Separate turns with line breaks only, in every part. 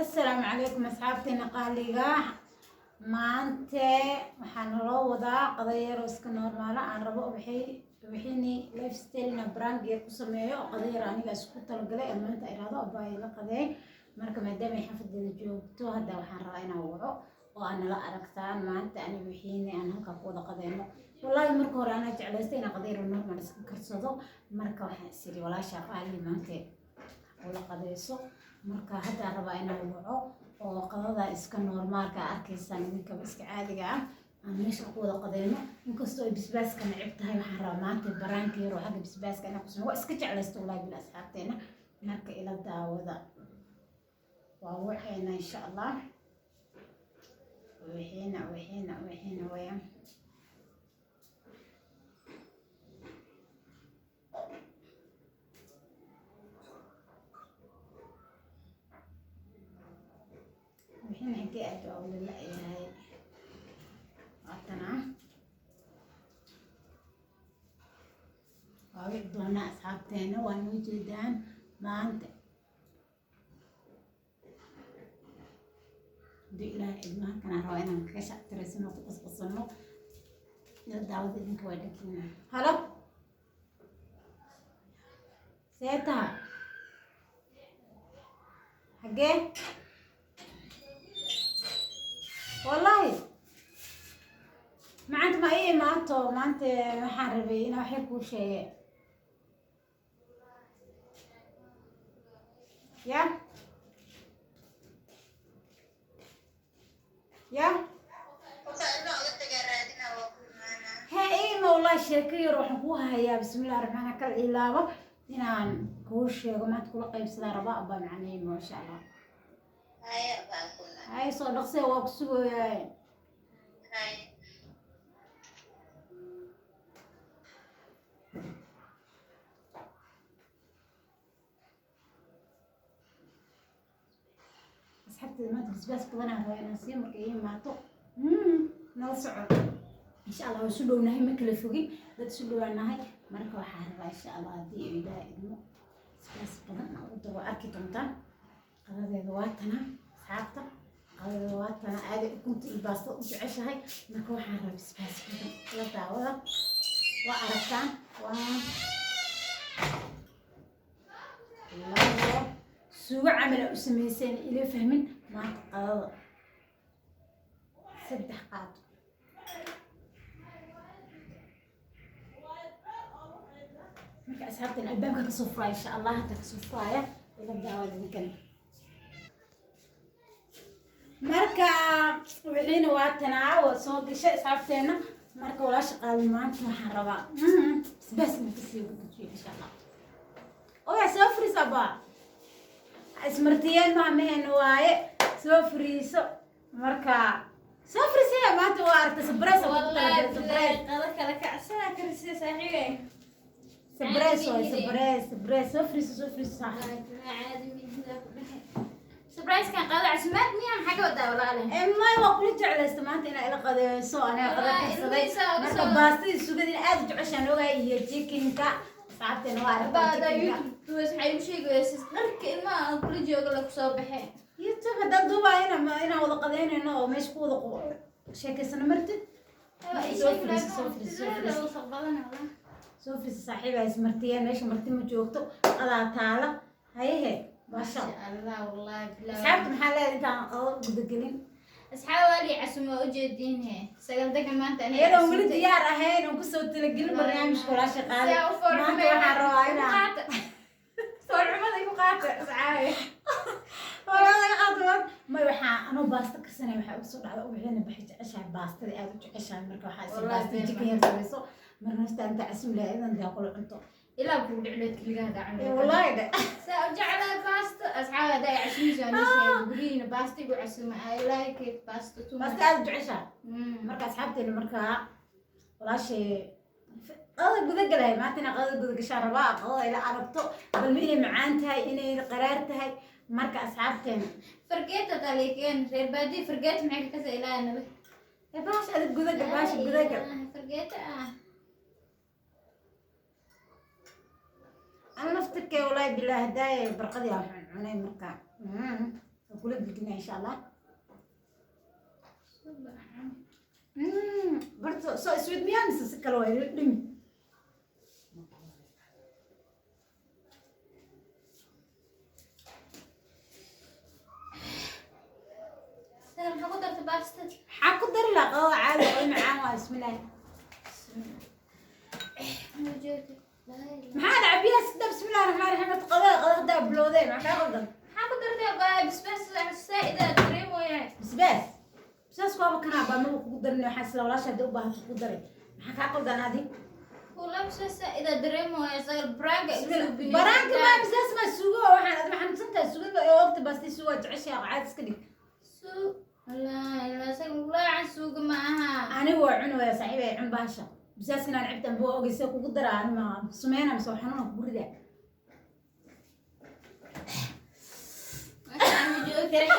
Asalaamu calaykum asxaabteena qaaliga. Maante waxaa naloo wadaa qadayaro iska normal ah. Aan rabo wixini lifestyle ina prank yar ku sameeyo oo qadayar aniga isku talagalay ee maanta iraado abaa ila qadeey. Marka maadaama ay xaafadeeda joogto, hadda waxaan rabaa inaan waco oo aan nala aragtaan maanta aniga wixiini aan halkaa ku wada qadeyno. Wallaahi marka hore anaa jeclaystay inaan qadayaro normal iska karsado. Marka waxaan is iri, walaasha qaali maante ula qadeyso. Marka hadda rabaa inaan waco oo qadada iska normaalka arkaysaan idinkaba, iska caadiga ah, aan meesha ku wada qadeyno. Inkastoo ay bisbaaska necib tahay, waxaan rabaa maanta prank yar oo xagga bisbaaska inaan ku sameeyo. Waa iska jeclaysta wallaahi bil asxaabteena. Marka ila daawada, waa waceena insha Allah. Wixiina wixiina wixiina wayaan. Wixiina xaggee aad waa wada la-yahay. Waatana waa wici doonaa asxaabteena, waa noo jeedaan maanta. Haduu Ilaahay idmo, halkan aan rabaa inaan kaga shactiraysano, ku qasqasano. Ila daawada idinka, waa dhankiina. Hello, see taha? Xaggee? Wallahi maanta ma ii imaato. Maanta waxaan rabay inaan waxyar kuu sheege ya ya he ima. Wallahi sheeko yar waxaan kuu hayaa. Bismillahi raxmaan kal ilaabo inaan kuu sheego, maanta kula qaybsadaa rabaa. Abaa macnihii, maasha Allah. Hay, soo dhaqsee, waa ku sugayaay. Asxaabteeda, maanta basbaas badanaa rabaa inaan siiyo. Marka ii imaato nala soco insha Allah. Waa isu dhownahay, ma kala fogin, dad isu dhowaanahay. Marka waxaa rabaa insha Allah, haddii uu Ilaahay idmo, basbaas badan aan ugu daro. Arki doontaan qadadeeda. Waa tana asxaabta, qadadeeda waa tana. Aaday ukunta iyo baastada u jeceshahay. Marka waxaan rabaa basbaas badan. La daawada, waa aragtaan. Waa labo suugo camal aa u samayseen, ila fahmin. Maanta qadada 3 qaado. Marka asxaabtan, albaabka kasoo furaya insha Allah, hadda kasoo furaya. Ila daawada idinkan. Marka wixiina waa tanaa, waa soo gashay asxaabteena. Marka walaasha qaali maanta waxaan rabaa basbaas inaan kasii gudajiyo insha Allah. Oya, soo furiis abaa, ismartiyeen maamaheen waaye, soo furiiso. Marka soo furiisaya maanta, waa aragtay surprise aan kugu talagalay, surprise.
Qado kala kacsana karisay, saaxiibey.
Surprise waay, surprise, surprise. Soo furiiso, soo furiiso saaxiib.
Surprise-kan qado casimaad miya? Maxaa ka wadaa, walaale?
May, waa kula jeclaysta maanta inaa ila qadeeso. Aniga qada
Wallaahi,
karsaday.
ilmihiisa uga
Marka baastadii sugadina aad u jeceshaan ogahay iyo chickenka. Asxaabteena waa aragtaa
Baada
chickenka.
YouTube waxay igu sheegaysaa dharka ilmaha aan kula joogo la kusoo baxay.
YouTube haddaad duubaayana ma inaan wada qadeynayno oo meesha ku wada sheekaysano martid. Soo fariiso, soo fariiso, soo fariiso. Soo fariiso saaxiib, ay ismartiyeen meesha, marti ma joogto, qadaa taala. Hayehe, maasha
Allah, wallahi bilaa.
Asxaabta maxaa leedahay intaan qado gudagelin?
Asxaab, waali casuma ujeediin he sagal degan maanta aniga.
Iyadoon weli diyaar ahayn oon kusoo talagelin barnaamijka walaasha qaali, maanta waxaan rabaa inaan
Foolxumada igu qaata, asxaabi.
Walaalaha qaata. May, waxaa anoo baasta karsanaya waxaa ugu soo dhacda ubaxina baxay jeceshahay baastada, aad u jeceshahay. Marka waxaa is
Wallahi
baasta
been
chicken yar samayso. Marka nafta inta casum lahaa idan daa kula cunto.
Ilaa kuu dhicleed keligaa dacan.
Wallaahi dhe.
Saa u jeclaa baasto, asxaab, haddaa i casumayso anii sheego, guryihiina baasta igu casuma. I like it, baasto too much.
Baasta aad u jeceshahay. Marka asxaabteena, markaa walaashay qadada guda galay maanta, inaa qadada guda gashaan rabaa, qadada ila aragto bal ma inay macaan tahay, inay qaraar tahay. Marka asxaabteena,
Fargeeta taliikeen reer baadiye, fargeeta maxay ka kasa ilaaha nala.
Ee baasha adag gudagal, baasha gudagal.
Fargeeta ah.
Ana naftirkee, wallaahi bilaahi, hadaaya barqadii aan cunay. Marka Waa kula gilgilnaa insha Allah. Barto soo sweet miyaa mise si kale waa ila dhimi.
Sagal, maxaa ku dartay baastada?
Maxaa ku dari lahaa? Qadada caadi oo macaan waa. Bismillaah. Maxaa dhaca? Biyaha sida. Bismillahi raxmaan raxiim. Horta qadada haddaa bilowday, maxaa kaa qaldan?
Maxaa ku dartay? Basbaas saa'id aa dareemoyaa.
Basbaas, basbaas waaba kanaa baa maba kugu darin. Waxaa isla walaasha hadii u baahato kugu daray. Maxaa kaa qaldan adi?
Kula basbaas saa'id aa dareemoyaa. Sagal, prank igu suubinaysa.
Baraanka maa, basbaas maa, suugo waa waxaan. Adi maxaa nusantahay? Suugada ee ogta baasti suugo waa jeceshahay, caadi iska dhig.
Wallaahi sagal, wallaahi suuga ma aha.
Anigu waa cuni waya saaxiib ay cun bahasha. Basbaaska inaan cabtaan buu ogeysa kugu daraa. Ani ma sumeyna mise waa xanuuna kugu ridaa?
Waxaan ma joogi karin.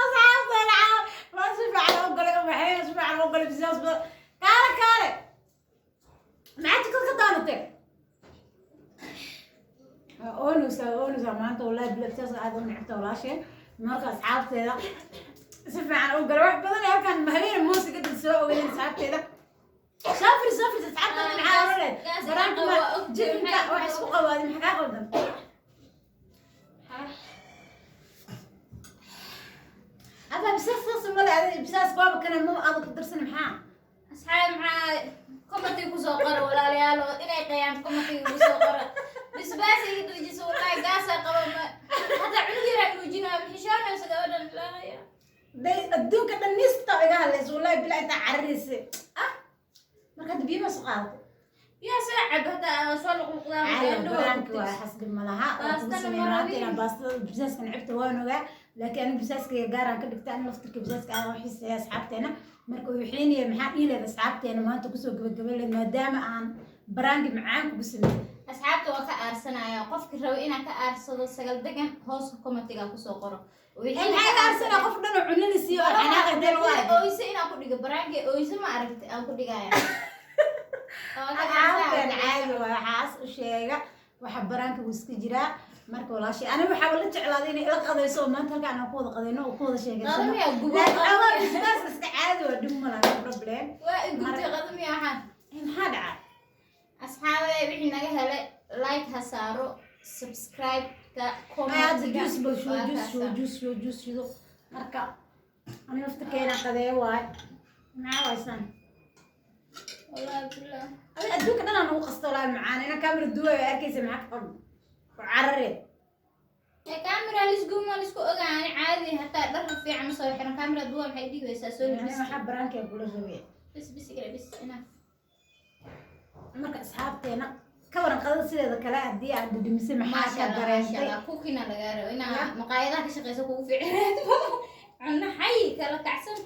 Asxaabta lacag waa si fiican u galay, waxay si fiican u galay basbaas badan. Kaale kaale, maxaa jikada ka daanatay? Oonusa oonusa maanta wallahi bila basbaas aad u necabta walaasheen. Marka asxaabteeda si fiican u galay wax badan halkan habeen muusiga dad soo ogeyn. Asxaabteeda safri safri, asxaabteeda maxaa oran leed?
Gaas
baraanka
waa
ma
ogtahay,
jikinka
maxay
wax isku qabaadi? Maxaa kaa qaldan? Aba bisaas saas male adi bisaas waaba kana ma aad ku darsan maxaa?
Asxaab, maxaa comment-iga kusoo qora walaalayaal oo inay qayaan comment-iga kusoo qora. Basbaas iga dharjiso, wallaahi gaasaa qaba ma hadda cunug yaraa nuujinaayo, ma xishoonayso gabadhan ilaahay.
Day adduunka dhan nista iga hadlayso wallahi bilaa intaa cararaysa. Ah, marka hadda biyo ma soo qaadatay?
Yaa soo cab hadda soo luqluqdaa.
Caadi baraanka waa xasbi malaha waa kugu
Baastana
sameyn
ma
maanta
rabin.
Inaan baastada basbaaska necabta waan ogaa, laakiin aniga basbaaska gaaraan ka dhigta. Aniga laftirka basbaaska aad u xiiseeya asxaabteena. Marka wixiinaya maxaa dhihi leed asxaabteena maanta kusoo gabagabayn leed, maadaama aan baraangi macaan kugu sameeyey?
Asxaabta waa ka aarsanaya. Qofki raba inaan ka aarsado Sagal Degan, hoos comment-iga kusoo qoro.
Maxay ka aarsanaa? Qof dhan oo cunina siiyo oo xanaaqa dee lagu arkay.
Oyse inaan ku dhigo baraanki oyse ma aragti aan ku dhigaya. Waa ka
asxaabteen
aarsanaya.
Caadi waa waxaas u sheega waxa baraanka wuu iska jiraa. Marka walaashay aniga waxaaba la jeclaaday inay ila qadayso oo maanta halkaan aan ku wada qadayno oo ku wada sheegaysano.
Qadamiya gubo.
Laakiin xoogaa basbaas iska caadi waa, dhib ma laha, no problem.
Waa i gubtay qadamiya waxaan.
Eh, maxaa dhacay?
Asxaabe, wixii naga helay like ha saaro, subscribe-ka,
Ay, hadda
comment-iga.
juice bal shubo.
Waa
Juice shubo.
kaasa.
Juice shubo, juice shido. Marka aniga laftirkeena qadeeyo waay. Maxaa waaysan?
Wallaahi billah.
Adiga adduunka dhan aan ugu qasto walaal macaan inaan kaamira duwayo arkaysa. Maxaa ka qaldan oo carare?
Ee, camera lisguma lisku ogaani caadi hataa dhar fiican ma soo xiran. Camera duwa maxay dhigaysaa soo
Aniga
labis.
Maxaa baraanka kula rabay?
Bis bis igala bis enough.
Marka asxaabteena ka waran qadada sideeda kale haddii aad dhadhamisay, maxaa
Maasha
ka
Allah, maasha
dareentay?
Allah, kukina lagaa rabo inaa
Ya.
maqaayadaha ka shaqeyso kugu fiicneed, cunno xay kala kacsan.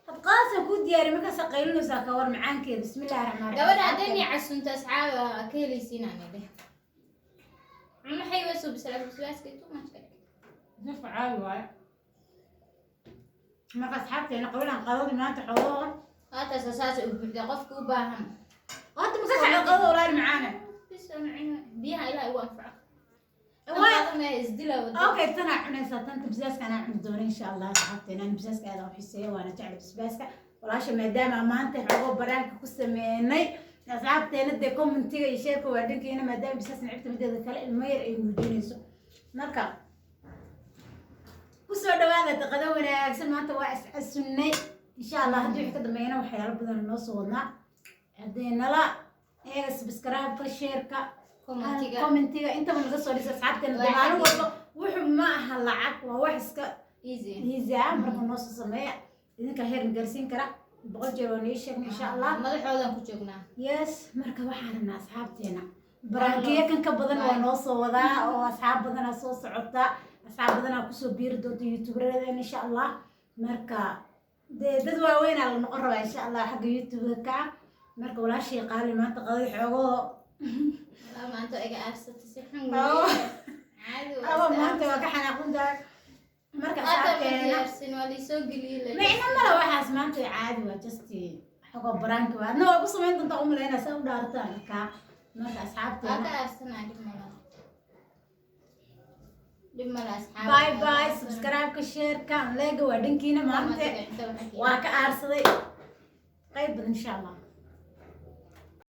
Had qadadaasa kuu diyaari markaasaa qaylinaysaa. Ka war macaankeeda? Bismillahi raxmaan raxiim.
Gabadha hadday nii casunto asxaaba ka helaysiin aan idhe cunno xay waa soo bislaa basbaaska too much ka dhig.
Nafka caadi waaye. Marka asxaabteena qabilan qadadii maanta xoogoo
Waataas saas u buuxda qofka u baahan.
Hadda maka kacdo qadada walaal macaana?
Bis aan cuno biyaha ilaa igu anfaco.
Waay.
Isdila wada.
Okay, tanaa cunaysaa tanta basbaaska anaa cuni doona insha Allah. Asxaabteena aan basbaaska aad u xiiseeyo waana jecel basbaaska. Walaasha maadaama maanta xoogoo baraanka ku sameynay, asxaabteena dee comment-iga iyo share-ka waa dhankeena, maadaama basbaas necabta, mideeda kale ilmo yar ay muujinayso. Marka kusoo dhawaada daqado wanaagsan. Maanta waa iscasunnay insha Allah. Haddii wixii ka dambeeyana waxyaalo badan noo soo wadnaa. Haddii nala eega subscribe-ka, share-ka,
Comment-iga.
Comment-iga intaba naga soo dhisa asxaabteena.
Waa
dee maalin
xagii.
Walba wuxuu ma aha lacag, waa wax iska
Easy.
Easy ah. Marka noo soo sameeya, idinka heer na gaarsiin kara. 100 jeer waa nii sheegnay insha Allah.
Madaxoodan ku joognaa.
Yes, marka waxaan rabnaa asxaabteena baraankiyo kan ka badan waa noo soo wadaa oo asxaab badanaa soo socota, asxaab badanaa kusoo biiri doonta youtuberadeen insha Allah. Marka dee dad waaweynaa la noqon rabaa insha Allah xagga youtube-ka ah. Marka walaashay qaali maanta qaday xoogoo.
Walaa maanta iga aarsatay si xun.
Oh.
Caadi waa.
Aba maanta waa ka xanaaqun tahay. Marka
Hadda ma
asxaabteena
diyaarsin, waa liisoo geliyey.
Micno male waxaas maanta, caadi waa, just xogoo baraanki waa. Adna waa ku samayn doontaa umaleynaa saa u dhaartaan. Marka
Waa
asxaabteena
ka aarsanaa, dhib malaha. Dhib male, asxaab.
Bye bye. Subscribe-ka, share-ka, like-ga waa dhankiina. Maanta waa ka aarsaday qayb badan, insha Allah.